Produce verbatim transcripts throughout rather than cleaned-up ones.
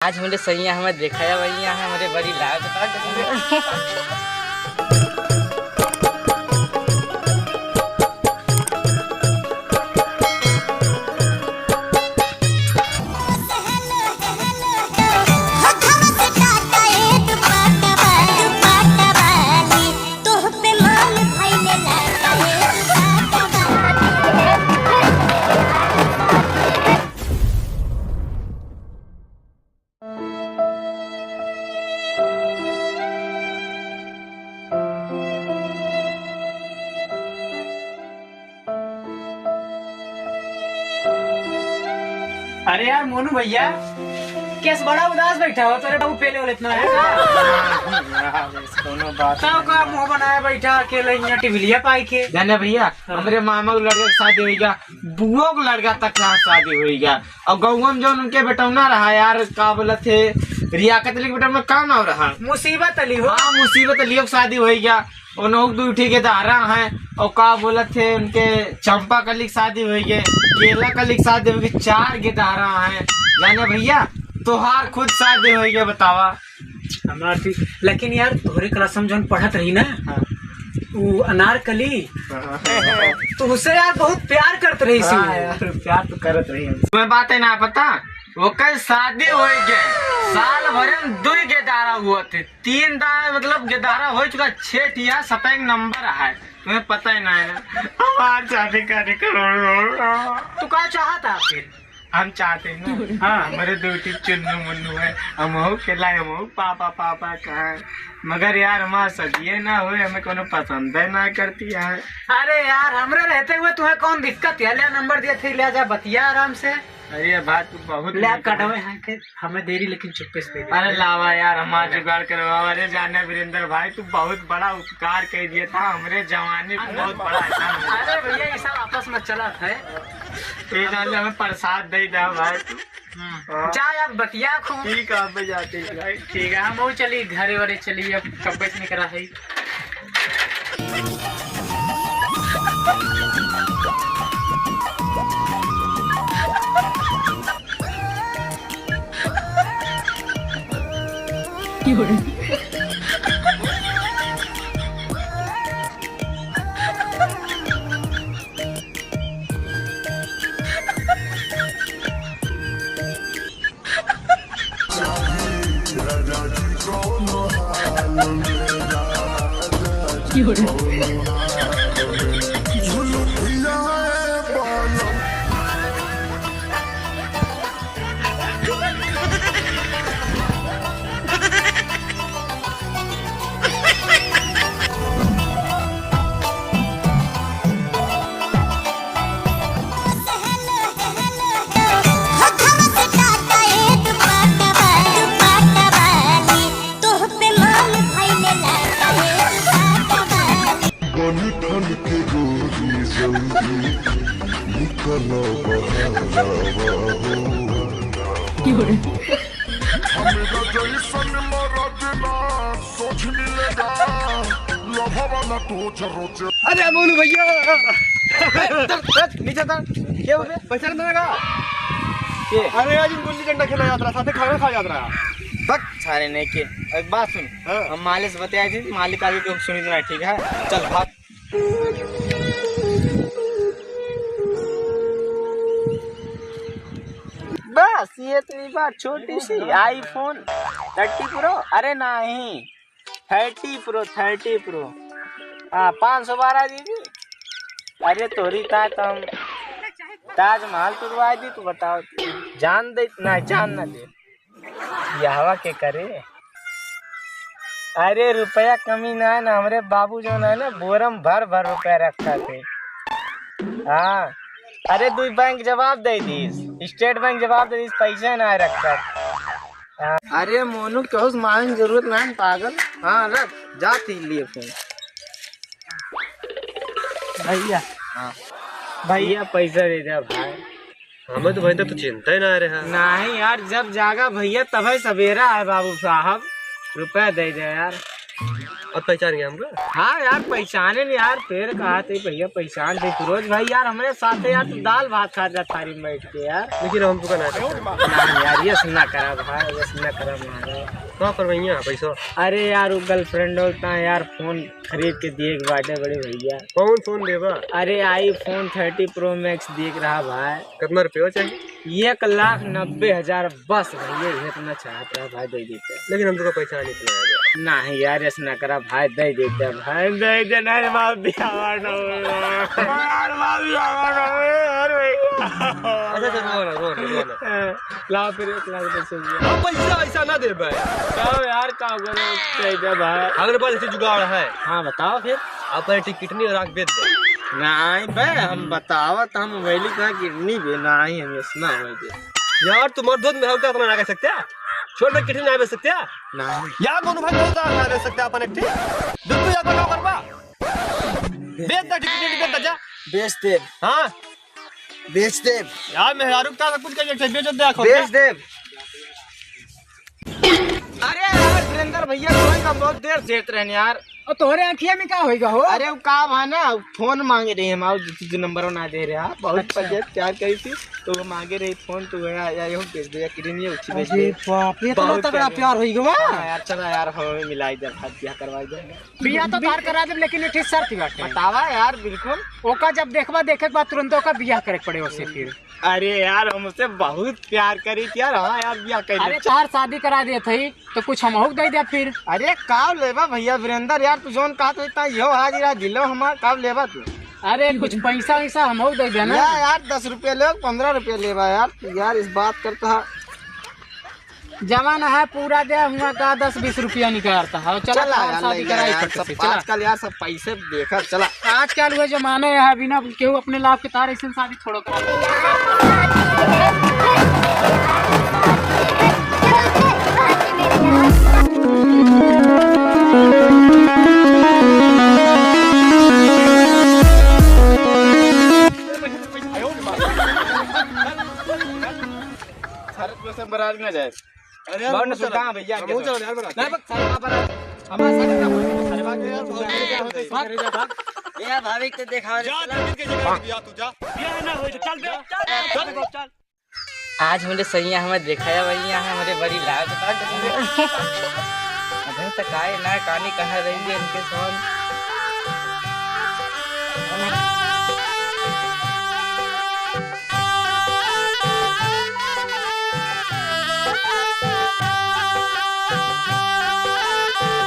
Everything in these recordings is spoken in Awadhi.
आज हमरे सैया हमें देखाया, वैया है हमरे बड़ी लाज लाग। अरे यार मोनू भैया, कैस बड़ा उदास बैठा हो? तोरे बाबू पेले वाले इतना है का? ना, ना, बस कोनो बात तब नहीं। का मुंह बनाया बैठा अकेले यहाँ टिबिलिया पाई के? जाने भैया, हाँ। हमरे मामा के लड़का के शादी होइगा, बुआ के लड़का तक का शादी होइगा, और गौवा में जौन उनके बेटौना रहा यार, का बोलत थे, रियाकत अली के बेटौना का नाम रहा? मुसीबत अली हो। हाँ, मुसीबत अली के शादी होइगा। उन्हों दू ठी गेदहरा हैं, और का बोलत थे, उनके चंपा कली के शादी होइगे, केला कली के शादी होइगे, चार गेदहरा हैं। जाने भैया, तोहार खुद शादी होइगे, बतावा। हमार ठीक, लेकिन यार, तोहरे क्लास में जौन पढ़त रही ना, हाँ। वो अनारकली, हाँ। तो उससे यार बहुत प्यार करत रही सी। हाँ यार, प्यार तो करत रही हम। तुम्हें बात है ना पता, ओकर शादी होइगे, साल भर में दुई गेदहरा हुआ थे। तीन दाय मतलब गेदहरा हो चुका, छह ठिया सतैंग नंबर है, तुम्हें पता ही ना है ना। हमार शादी करे करो। तू का चाहत है फिर? हम चाहते हैं ना, हाँ। हमारे दो ठी चुन्नू मुन्नू है, हम हो के लाए, हम हो पापा पापा कहा, मगर यार हमार सदिये ना हुए, हमें कोनो पसंद है ना करती है। अरे यार, हमरे रहते हुए तुम्हें कौन दिक्कत है? ले नंबर दिया थे, ले जा बतिया आराम से। अरे भाई तू बहुत ले नीक है। कटवे हैं के हमें देरी, लेकिन चुप्पे से दे दे। अरे लावा यार, हमार जुगाड़ करवावा। अरे जाने वीरेंद्र भाई, तू बहुत बड़ा उपकार कर दिया था, हमरे जवानी में बहुत बड़ा एहसान हो गया। अरे भैया, ये सब आपस में चला है। ये जाने हमें प्रसाद दे दे भाई तू। हम्म। हाँ। जा यार, बतिया खूब। ठीक है, अब जाते हैं। ठीक है, हम वो चली घरे वरे चली, अब कब से निकला है। बन ठन के गोरी जल्दी निकल बहरावा हो। हमरा जैसन मरद ना सोच मिलेगा, लभवा ना टोच रोच। अरे मोनू भैया, ए, उतर, उतर, नीचे उतर। क्या हो गया? पैसा नहीं देगा? के? अरे आज हम गुल्ली डंडा खेला जात रहा, साथे खाना खा जात रहा। बक सारे नहीं के। एक बात सुन, हाँ। हम मालिक से बताया थी, मालिक आगे क्यों सुनी ना, ठीक है? चल भाग। बस ये तो एक बार छोटी सी iPhone thirty Pro, अरे नहीं, thirty Pro, thirty Pro। हाँ, पाँच सौ बारह GB। अरे तोरी ता तो हम ताजमहल तुड़वा दी, तू बताओ। जान दे ना, जान ना दे। यहवा के करे? अरे रुपया कमी ना है ना, हमरे बाबू जौन है ना, बोरम भर भर रुपया रखा थे। हाँ, अरे दुई बैंक जवाब दे दीस, स्टेट बैंक जवाब दे दीस, पैसा ना रखा। हाँ। अरे मोनू, केहू से मांगे जरूरत ना है पागल। हाँ रख, जा ती लिए फोन। भैया। हाँ। भैया पैसा दे दे भाई। हमें तो भाई तक तो चिंता ही ना रहा। नहीं यार, जब जागा भैया तबे सवेरा है बाबू साहब, रुपया दे दे यार। अब पहचान गया हमका? हाँ यार, पहचाने नहीं यार, फिर कहा थे भैया, पहचान थे फिरोज भाई यार, हमरे साथ है यार, तू दाल भात खात जा थारी में बैठ के यार। लेकिन हम तुका ना पहचान। ना यार, यस ना करा भाई, यस ना करा मारो। कहाँ पर भैया पैसा? अरे यार, वो girlfriend होता है यार, फोन खरीद के दिए के बाटे बड़े भैया। कौन फोन देबा? अरे, iPhone thirty Pro Max दिए के रहा भाई। कितना रुपया चाहिए? एक लाख नब्बे हजार बस भैया, ये इतना चाहत रहा भाई, दे देते। लेकिन हम तो पैसा नहीं सुना। नहीं यार, ऐसा ना करा भाई, दे देते भाई, दे दे। नहीं रे बाप, बियाह ना हो यार, बाप, बियाह ना हो यार भैया। अच्छा, अच्छा, रो ना, रो ना, रो ना। लाओ फिर एक लाख पैसे दिया। अब पैसा ऐसा ना दे भाई। बताओ यार, का करो, दे दे भाई। हमारे पास ऐसी जुगाड़ है। हाँ, बताओ फिर। अपन एक kidney और आँख बेच दे। नहीं बे, हम बतावत, हम वैली का kidney बे, नहीं, हम ऐसा ना हो दे। यार, तू मर्द हो, मैं हम का अपना ना कर सकते? छोड़ बे, kidney ना बेच सकते? नहीं। यार, दोनों भाई बहुत ना बेच सकते अपन एक ठीक। बिल्कुल यार, बताओ करबा। बेच दे, kidney बेच दे, जा। बेच दे। हाँ। बेच दे। यार, मेहरारू का कुछ कहिए, बेच दे, आखो। बेच दे। अरे यार, वीरेंद्र भैया, फोन का बहुत देर से रहने यार। और तोहरे आँखिया में का होइगा हो? अरे, वो का बा ना, फोन मांगे रही हम, आओ, दू, दू नंबर ना दे रहे आप, बहुत अच्छा। पहले प्यार करी थी, तो वो मांगे रही फोन, तो वो या, या, यो बेच दे, या किडनी उठी बेच अरे दे। बाप रे, इतना बहुत तगड़ा प्यार। प्यार होइगा बा? हाँ यार, चला यार, हमें मिलाई दे, भाई, क्या करवाई दे। बियाह तो तार करा देब, लेकिन एक ठे शर्त बाटे। बतावा यार, बिल्कुल। ओका जब देखबा, देखे के बाद तुरंत ओका बियाह करे के पड़े ओसे फिर। अरे यार, हम उससे बहुत प्यार करी थी यार। हाँ यार, बियाह कर अरे, ले। तार शादी करा देत हई, तो कुछ हमहू के दे दे फिर। अरे, का लेबा भैया वीरेंद्र यार, तू जौन कहत हई, ता यो हाजिर है, दिलो हमार, का लेबा तू? अरे, कुछ पैसा वैसा हमहू दे देना। या यार, दस रुपया ले, पन्द्रह रुपया लेबा यार, तू यार, इस बात करता है। जवान है पूरा दे हुआ का दस बीस रुपया निकालता है। चला चला तार यार, शादी लइका कराई यार, फट सब से, चला। आजकल यार सब पैसे देखा, चला। आजकल वो जमाना है, बिना केहू अपने लाभ के तार ऐसे शादी थोड़ो करा। भारत में से बरात ना जाए। अरे यार, बहुत हमहूँ सुविधा चला। है भैया, हमहूँ चला यार, बरात। नहीं, बस सारे वहाँ पर आ। हमारे साथ ना बोलो। अरे भाग यार, बहुत सुविधा है। भाग, भाग। ये भाभी के देखावे जा, चला। जा, जा, जा, जा, तू जा। ये ना होई तो चल बे, चल, चल, चल, चल। आज हमरे सैया हमें देखा है, वही यहाँ हमारे बड़ी लाज बात है। अभी तक आए ना, कानी कहाँ रही है इनके साथ।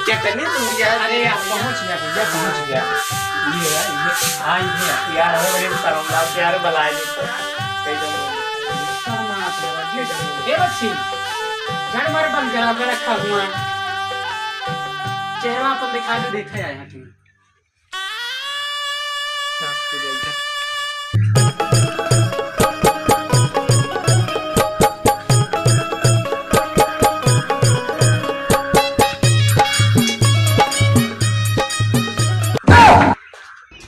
क्या करने तुम यार? अरे यार, पहुंच गया भैया, पहुंच गया। ये है, ये, हाँ, ये है। यार, हमें बड़ी शर्मनाक यार, बुलाए नहीं तो। कहीं तो शर्मा आप लोग, ये जाओ। ए बच्ची, जड़ मर बन गया, मैं रखा हुआ। चेहरा अपन दिखा दे, देखे आए हैं तुम।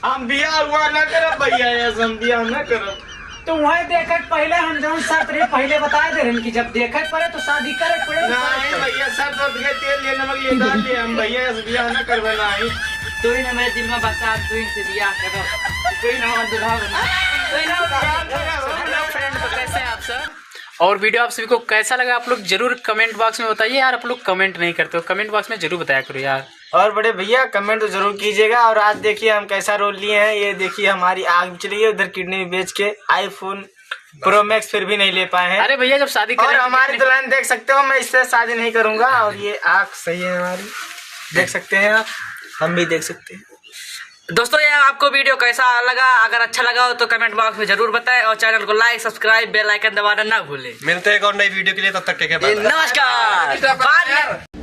हम बियाह हुआ ना करब भैया, ऐसे हम बियाह ना करब। तो वहीं देखे के पहले हम जौन शर्त रही पहले बताए दे रहन कि जब देखे के पड़े तो शादी करे के पड़े। नहीं भैया, शर्त वर्त के तेल ले नमक ले डाल ले, हम भैया ऐसे बियाह ना करबे नहीं। तू ही ना मेरे दिल में बसा, तू ही से बियाह करो, तू ही ना हमारा दूल्हा बना, तू ही ना हमारा दूल्हा बना। Hello friend, तो कैसे हैं आप सब? और video आप सभी को कैसा लगा, आप लोग जरूर comment box में बताइए यार। आप लोग comment नहीं करते हो, comment box में जरूर बताया करो यार। और बड़े भैया, comment तो जरूर कीजिएगा। और आज देखिए हम कैसा role लिए हैं। ये देखिए, हमारी आँख भी चली गई, उधर kidney भी बेच के iPhone Pro Max फिर भी नहीं ले पाए हैं। अरे भैया, जब शादी और करेंगे हमारी कितने दुल्हन देख सकते हो, मैं इससे शादी नहीं करूंगा। और ये आँख सही है हमारी, देख सकते हैं आप, हम भी देख सकते हैं। दोस्तों, ये आपको video कैसा लगा? अगर अच्छा लगा हो तो comment box में जरूर बताएं और channel को like, subscribe, bell icon दबाना ना भूलें। मिलते हैं एक और नई video के लिए, तब तक take care, bye bye। नमस्कार। बाद में